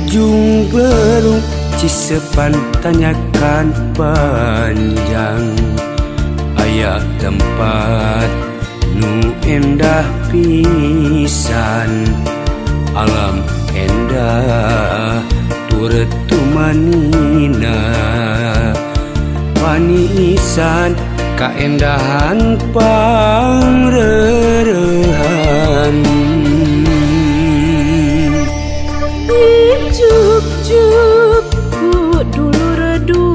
Ujung Berung Cisepan tanjakan panjang, aya tempat nu endah pisan, alam endah turut tumanina, paniisan kaendahan pangrereuhan. Dijuk-juk ku dulur-dulur,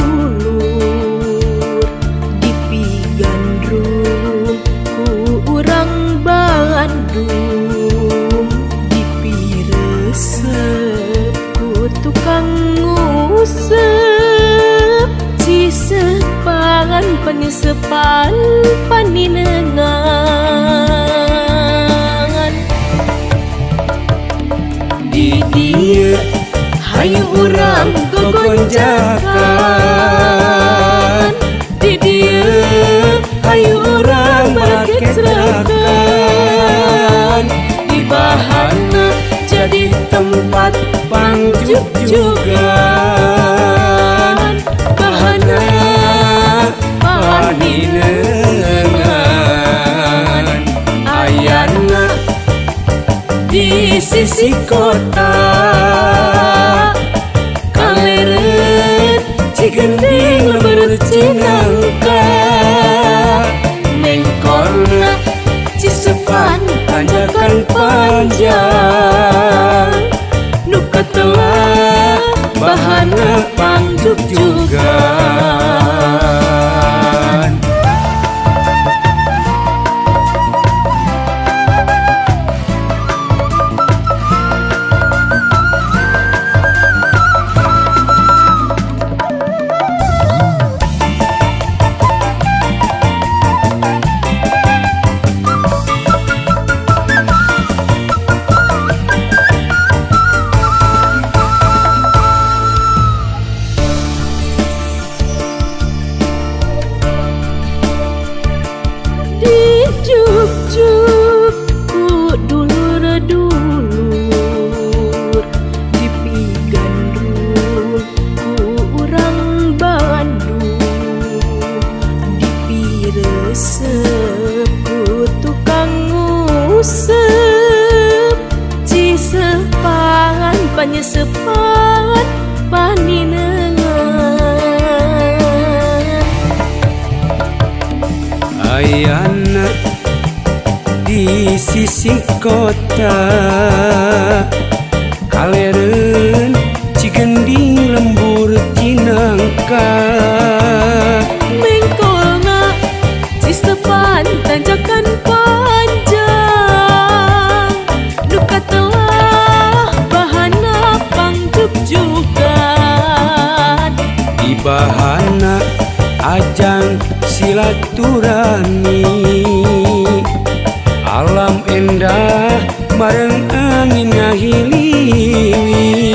dipigandrung ku urang Bandung, dipiresep ku tukang nguseup Cisepan panyesepan paninengan. Di dieu hayu urang gogonjakan, di dieu hayu urang bakecrakan, di bahana jadi tempat pangjugjugan, bahana paninengan, ayana di sisi kota Kaleren Cigending lembur Cinangka, mengkolna Cisepan tanjakan panjang, nu katelah bahana pangjugjugan. Dijuk-juk ku dulur-dulur, dipigandrung ku urang Bandung, dipiresep ku tukang nguseup Cisepan panyesepan paninengan. Ayana di sisi kota Kaleren Cigending lembur Cinangka, mengkolna Cisepan tanjakan panjang, nu katelah bahana pangjugjugan, di bahana ajang silaturahmi, alam endah bareng angin ngahiliwir.